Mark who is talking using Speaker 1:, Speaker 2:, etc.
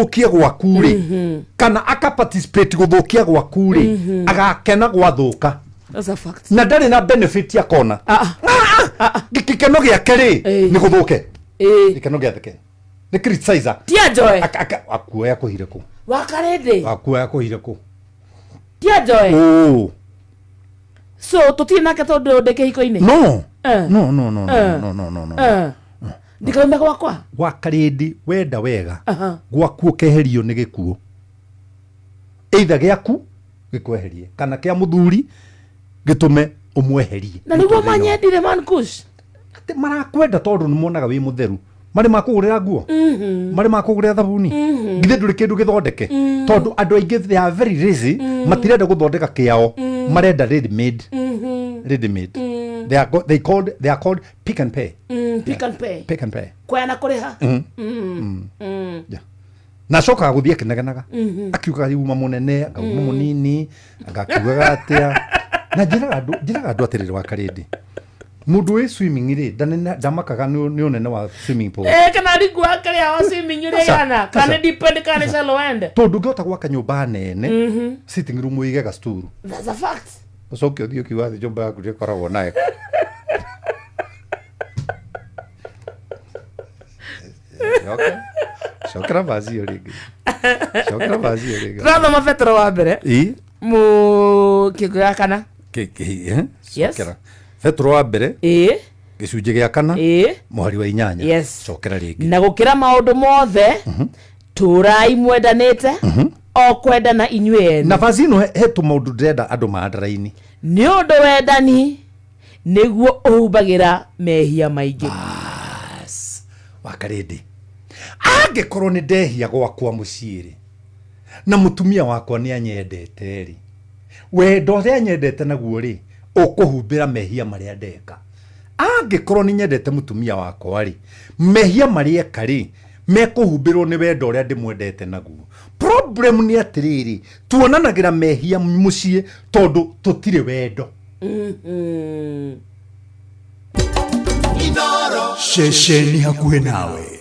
Speaker 1: Gũthũkia gwaku rĩ, kana aka participate gũthũkia gwaku rĩ, agakena gwathũka.
Speaker 2: That's a fact.
Speaker 1: Na ndarĩ na benefit akona.
Speaker 2: Ah, ah.
Speaker 1: Gĩkeno gĩake rĩ, nĩ gũthũke. Gĩkeno gĩake nĩ criticizer.
Speaker 2: Tia joy.
Speaker 1: Akuoya kũhire kũ?
Speaker 2: Wakarĩndĩ.
Speaker 1: Akuoya kũhire kũ?
Speaker 2: Tia joy.
Speaker 1: Oo.
Speaker 2: So tũtirĩ nake tondũ ndĩ kĩhiko-inĩ.
Speaker 1: No. No, no, no, no. No, no, no, no.
Speaker 2: Ndikaume gwakwa.
Speaker 1: Gwa karĩndĩ wenda wega. Gwaku ũkeherio nĩ gĩkuũ, either gĩaku gĩkweherie kana kĩa mũthuri gĩtũme ũmweherie.
Speaker 2: Na nĩguo manyendire man kush.
Speaker 1: Atĩ marakwenda tondũ nĩ monaga wĩ mũtheru, marĩ makũgũrĩra nguo, marĩ makũgũrĩra thabuni, githĩ ndũrĩ kĩndũ gĩthondeke? Tondũ andũ aingĩ, they are very lazy, matirenda gũthondeka kĩao, marenda ready made, ready made. They are called pick and pay.
Speaker 2: Pick and pay.
Speaker 1: Pick and pay.
Speaker 2: Kuoya na kũrĩha.
Speaker 1: Yeah. Na acokaga gũthiĩ akĩnegenaga, akiugaga uma mũnene, akauma mũnini, agakiugaga atĩa. Na njĩraga andũ atĩrĩrĩ, wa karĩndĩ, mũndũ wĩ swimming rĩ, ndamakaga nĩ ũnene wa swimming pool.
Speaker 2: Eh, kana riku wake rĩa wa swimming ũrĩa
Speaker 1: Aca,
Speaker 2: igana kana
Speaker 1: aca.
Speaker 2: nĩ deep end kana nĩ shallow end.
Speaker 1: Tondũ ũngĩhota gwaka nyũmba nene, sitting room ũige gasturu.
Speaker 2: That's a fact.
Speaker 1: Ũcoke ũthiĩ ũkiuga atĩ nyũmba yaku ndĩkoragwo nayo. Okay. Cokera vaci ĩyo rĩngĩ, cokera vaci ĩyo rĩngĩ.
Speaker 2: Tũrathoma Petero wa mbere mu kĩongo gĩa kana.
Speaker 1: Eh?
Speaker 2: Yes.
Speaker 1: Cokera Petro wa mbere, gĩcunjĩ gĩa kana, mũhari wa 8. Cokera rĩngĩ.
Speaker 2: Na gũkĩra maũndũ mothe, tũrai mwendanĩte o kwendana inyuĩ ene.
Speaker 1: Na vaci ĩno he tũmaũndũ ndĩrenda andũ mandaraini.
Speaker 2: Nĩ ũndũ wendani nĩguo ũhumbagĩra mehia maingĩ.
Speaker 1: Bas, wakarĩndĩ, angĩkorwo nĩ ndehia gwakwa mũciĩ rĩ, na mũtumia wakwa nĩ anyendete rĩ, wendo ũrĩa anyendete naguo rĩ, ũkũhumbĩra mehia marĩa ndeka. Angĩkorwo nĩ nyendete mũtumia wakwa rĩ, mehia marĩa eka rĩ, mekũhumbĩrwo nĩ wendo ũrĩa ndĩmwendete naguo. Problem nĩ atĩrĩrĩ, tuonanagĩra mehia mũciĩ tondũ tũtirĩ wendo.
Speaker 3: Ceceni hakuhĩ nawe.